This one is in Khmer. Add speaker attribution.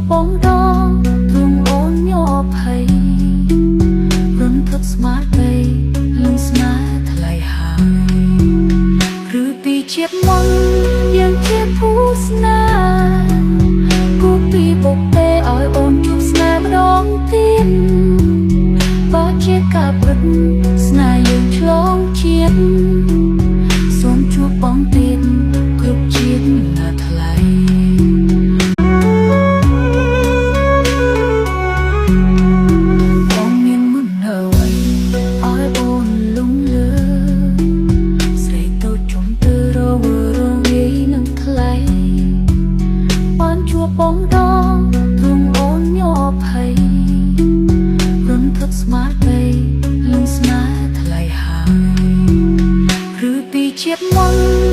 Speaker 1: បងដងទ្រង់អូនញ័រភ័យរន្ធត់ស្មារតីលឹងស្នេហ៍ថ្លៃហើយឬពីជាតិមុនយើងជាគូស្នេហ៍គូពីបុកទេឲ្យអូនជួបស្នេហ៍ម្ដងទៀតបើជាការពិតស្នេហ៍យើងឆ្លងជាតិសូមជួបបងទៀតគ្រប់ជាតិណាថ្លៃ បងមានមុនអ្វីឲ្យអូនលងលើស្រីតូចជុំទៅរវើរងាយនឹងថ្លៃបានជួបបងដងទ្រង់អូនញ័រភ័យរន្ធត់ស្មារតីលឹងស្នេហ៍ថ្លៃហើយឬពីជាតិមុន